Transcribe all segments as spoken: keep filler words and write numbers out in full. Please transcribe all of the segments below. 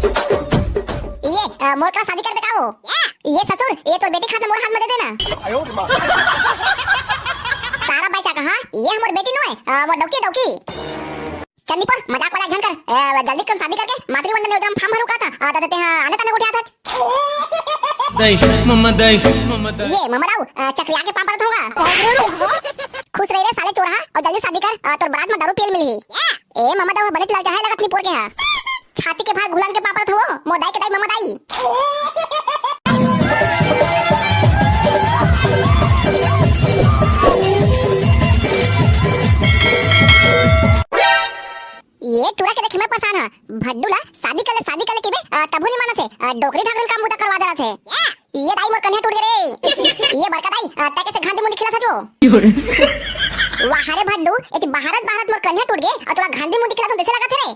ये, अ, मोर करा शादी करबे का वो? ये ससुर, ये तोर बेटी खातिर मोर हाथ में दे देना। सारा बाई चाका, हाँ, ये हमर बेटी नोय, अ, मोर डौकी, डौकी। चल निपोर, मजाक वजाक झन कर। ए, जल्दी कन शादी करके मातृ वंदना योजना में form भरू का था? आ, त, त, ते, हाँ, आने ताने गोठियाथच। दई, मम्मा दई, मम्मा दई। ये, मम्मा दाऊ, अ, चकरिया के पाँव परत होंगा। खुश रही रे साले चोरहा, अउ जल्दी शादी कर, अ, तोर बरात में दारू पियल मिलही। ए, मम्मा दाऊ, बने ललचाहा लगत निपोर के हा। छाती के भार घुलान के पाँव परत हो, मोर दाई के दाई मम्मा दाई। ये टूरा के देखे मैं परेशान हा। भड्डू ला शादी कर ले, शादी कर ले किबे, अ, तभो नहीं मानत हे, अ, डोकरी ढाकरी काम बुता करवा देत हे। ये दाई मोर कन्या टूट गे रे। ये बड़का दाई, अ, तै कैसे घांडी मुंडी खिलाथच वो? वाह रे भड्डू, एती बहारत बहारत मोर कन्या टूट गे, अउ तोला घांडी मुंडी खिलाथंव तैसे लगत हे रे।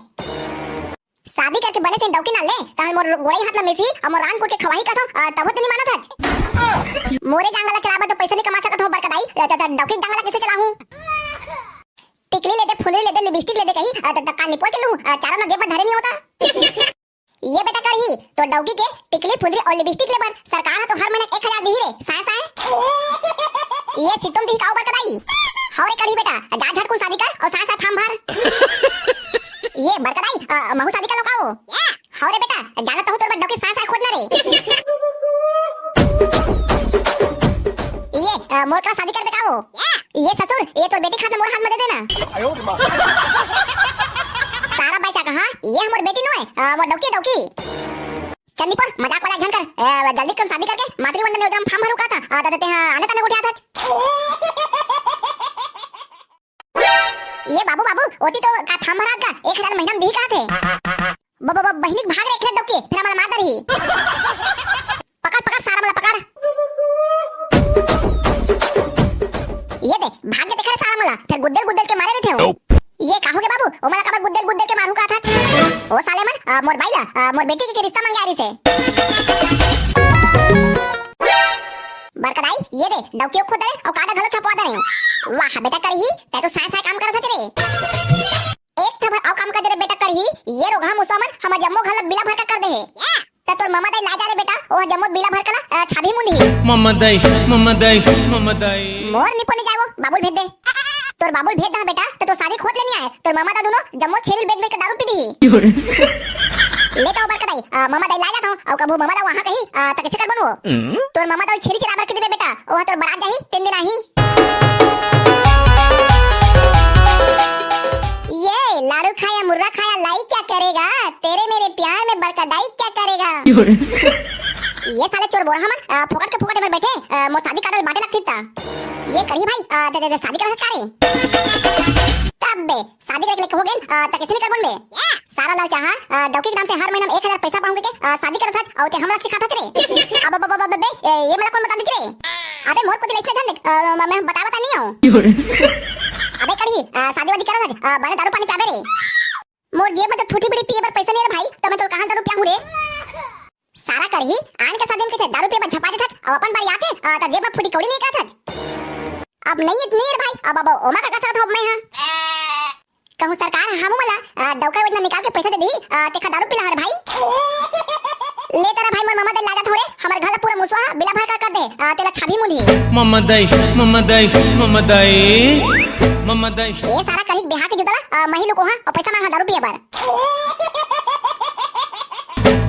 शादी करके बने से डौकी ना ले, तहन मोर गोड़ई हाथ ला मेसी, अउ मोर रान कूट के खवाही कथंव, अ, तभो ते नहीं मानत हच। मोरे जांगर ला चलाबे तो पैसा नहीं कमा सकत हों बड़का दाई, त, त, त डौकी जांगर ला कैसे चलाहूं? टिकली ले दे, फुलरी ले दे, लिपस्टिक ले दे कही, अ, त, त का निपोर के लूं, अ, चारा ना जेब में धरे नहीं होता। ये बेटा करही, तोर डौकी के टिकली, फुलरी अउ लिपस्टिक ले बर सरकार ह तो हर महीना एक हजार दिही रे, साय साय। ये सितुम दिही का वो बड़का दाई? हव रे करही बेटा, जा झटकुन शादी कर अउ साय साय form भर। ये बड़का दाई, अ, महू शादी कर लंव का वो? हव रे बेटा, जानत हंव तोर बर डौकी साय साय खोजना रे। ये, अ, मोर करा शादी करबे का वो? ये ससुर, ये तोर बेटी खातिर मोर हाथ में दे देना। सारा बाई चाका, हाँ, ये हमर बेटी नोय, अ, मोर डौकी, डौकी। चल निपोर, मजाक वजाक झन कर। ए, जल्दी कन शादी करके मातृ वंदना योजना में form भरू का था? आ, त, त, ते, हाँ, आने ताने गोठियाथच। ये बाबू, बाबू, ओती तो का form भरात का एक हजार महीना में दिही कहाथे। ब-, ब-, ब-, बहिनी भाग रे, एक डौकी, फिर हमला मार डरही। पकड़, पकड़, सारा मन ला पकड़। ये दे, भाग के देखा रे सारा मन ला, फिर गुद्दल गुद्दल के मारे रहिथे हो। ये का होगे बाबू, ओमन ला काबर गुद्दल गुद्दल के मारहूं कहाथच? ओ साले मन, अ, मोर बाई ला, अ, मोर बेटी के, के रिश्ता मांगे आ रहिसे। बड़का दाई, ये दे, डौकी खोद दे, अउ card घलो छपवा दे। वाह बेटा करही, तै तो साय साय काम करत हच रे। एक ठा भर अउ काम कर दे रे बेटा करही, ये रोगहा मुसवा मन हमर जम्मो घर ला बिला भरका कर दे हे। त तोर ममा दाई ला जा रे बेटा, ओ जम्मो बिला भरका ला, अ, छाबही मुंदही। ममा दाई, ममा दाई, ममा दाई। मोर निपोर नहीं जाय वो, बाबू ल भेज दे। तोर बाबू ल भेज दहा बेटा, त तोर शादी खोद ले नहीं आय, तोर ममा दाई दुनो जम्मो छेरी ल बेच बेच के दारू पी दिही। ले त ओ बड़का दाई, अ, ममा दाई ला जात हंव, अउ कभू ममा दाई वहां कही, अ, त कैसे करबो वो? तोर ममा दाई छेरी चराय बर के देबे बेटा, ओ तोर बरात जाही, तेन दिन आही। ये लाड़ू खाया, मुर्रा खाया, लाई क्या करेगा? तेरे मेरे प्यार में बड़का दाई क्या करेगा? ये साले चोर बोरहा मन, अ, फोकट के फोकट में बैठे, अ, मोर शादी card ल बांटे लगतिस ता। ये करही भाई, अ, दे, दे, दे, शादी करत हस का रे? तब बे, शादी करे के लेके हो गेन, अ, त कैसे नहीं करबो बे? सारा ललचाहा, अ, डौकी के नाम से हर महीना में एक हजार पैसा पाहूं के, अ, शादी करत हच, अउ ते हमला सिखाथच रे। अब, अब, अब, अब, बे, ए, ये मोला कोन बता दिस रे? अबे मोर कोती लइका झन देख, अ, म-, मैं बता, बता नहीं हूं। अबे करही, अ, शादी वादी करत हच, अ, बने दारू पानी पियाबे रे। मोर जेब में तो ठूठी बीड़ी पिए बर पैसा नहीं रे भाई, त मैं तो कहां दारू पियाहूं रे? सारा करही, आन के शादी में कथे दारू पिए बर झपा देथच, अउ अपन बारी आथे, अ, त जेब में फूटी कौड़ी नहीं कहथच। अब नहीं, नहीं रे भाई, अब, अब ओमा का कसरत हो मैं हां। कहूं सरकार हमू मन ला, अ, डौका योजना निकाल के पैसा दे दिही, अ, तेखा दारू पिला हर भाई। ले त रे भाई, मोर ममा दाई ला जात हंव रे, हमर घर ला पूरा मुसवा बिला भरका कर दे, अ, तेला छाबही मुंदही। ममा दाई, ममा दाई, ममा दाई, ममा दाई। ए सारा करही बिहाव के जूता ला, अ, मही लुकोहा अउ पैसा मांगहा दारू पिए बर।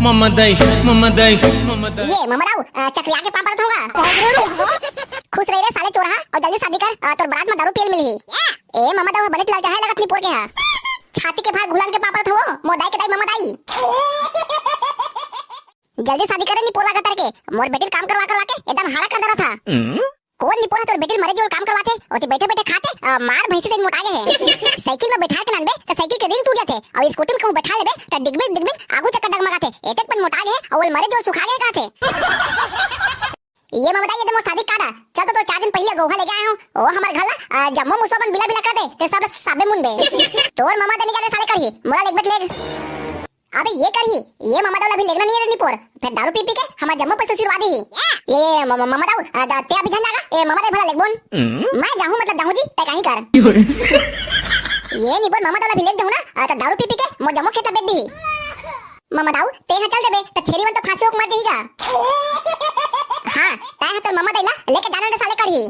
ममा दाई, ममा दाई, ममा दाई। ये ममा दाऊ, अ, चकरिया के पांव परत हंव गा। खुश रही रे साले चोरहा, अउ जल्दी शादी कर, अ, तोर बरात में दारू पियल मिलही। ए ममा दाऊ बने ललचाहा लगत निपोर के हा। छाती के भार घुलान के पांव परत हंव, मोर दाई के दाई ममा दाई। जल्दी शादी करे निपोरवा गतर के, मोर बेटी ल काम करवा करवा के एकदम हाड़ा कर डरत हा। कोन निपोर हा तोर बेटी ल मरे जीव ल काम करवाथे, ओती बैठे बैठे खाथे, अ, मार भैंसी से मोटा गे हे। साइकिल में बैठा के लानबे त साइकिल के रिंग टूट जाथे, अउ स्कूटी में कहूं बैठा लेबे त डिगमिग डिगमिग आगू चक्का डगमगाथे, एतेक पन मोटा गे हे, अउ ओल मरे जीव ल सुखा गे हे कहाथे। ये ममा दाई, ये दे मोर शादी कार्ड आ। चल तो, तो चार दिन पहिले गोहा लेके आए हंव। ओ हमर घर ला, अ, जम्मो मुसवा मन बिला बिला कर दे, ते सब ला साबे मुनबे। तोर ममा दाई नहीं जाने साले करही, मोला लेगबे त लेग। अबे ये करही, ये ममा दाऊ ला भी लेगना नहीं रे निपोर, फिर दारू पी पी के हमर जम्मो पैसा सिरवा देही। ये म-, म-, ममा दाऊ, अ, द-, ते अभी झन जागा, ए ममा दाई भला लेगबोन। मैं जाहूं मतलब जाहूं जी, ते कहीं कर। ये निपोर ममा दाऊ ला भी लेग जाहूं ना, अ, त दारू पी पी के मोर जम्मो खेत ला बेच देही। ममा दाऊ, तें ह चल देबे, त छेरी मन तो फांसी होके मर जही गा। हाँ, तैं ह तोर ममा दाई ला लेके जाना रे साले कढ़ी।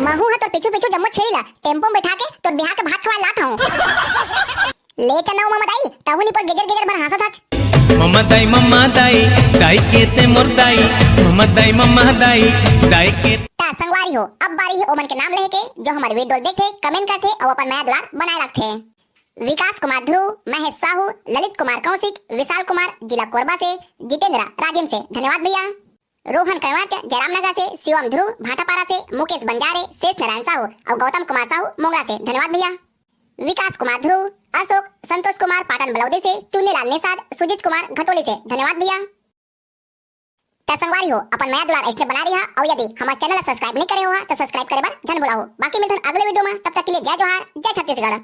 महू ह तोर पीछू पीछू जम्मो छेरी ला टेम्पो में बैठा के तोर बिहाव के भात खवाए लात हूँ। ले चल ना ओ ममा दाई, तहू निपोर गेजर गेजर भर हाँसत हच। ममा दाई, ममा दाई, दाई के ते मोर दाई, ममा दाई, ममा दाई, दाई के। त संगवारी हो, अब बारी हे ओमन के नाम लेहे के, जो हमर वीडियो देखथे, कमेंट करथे अउ अपन मया दुलार बनाए रखथे। विकास कुमार ध्रुव, महेश साहू, ललित कुमार कौशिक, विशाल कुमार, जिला कोरबा से, जितेंद्र राजिम से, धन्यवाद भैया। रोहन कंवरिया, जयराम नगर से, शिवम ध्रुव, भाटापारा से, मुकेश बंजारे, शेष नारायण साहू अउ गौतम कुमार साहू, मोंगरा से, धन्यवाद भैया। विकास कुमार ध्रुव, अशोक, संतोष कुमार पाटन बलौदी से, चुन्नीलाल निषाद, सुजीत कुमार घटोली से, धन्यवाद भैया। त संगवारी हो, अपन मया दुलार अइसने बना रही हा, अउ यदि हमर चैनल ला सब्सक्राइब नहीं करे हो हा, त सब्सक्राइब करे बर झन भुलाहू। बाकी मिलथन अगले वीडियो में, तब तक के लिए जय जोहार, जय छत्तीसगढ़।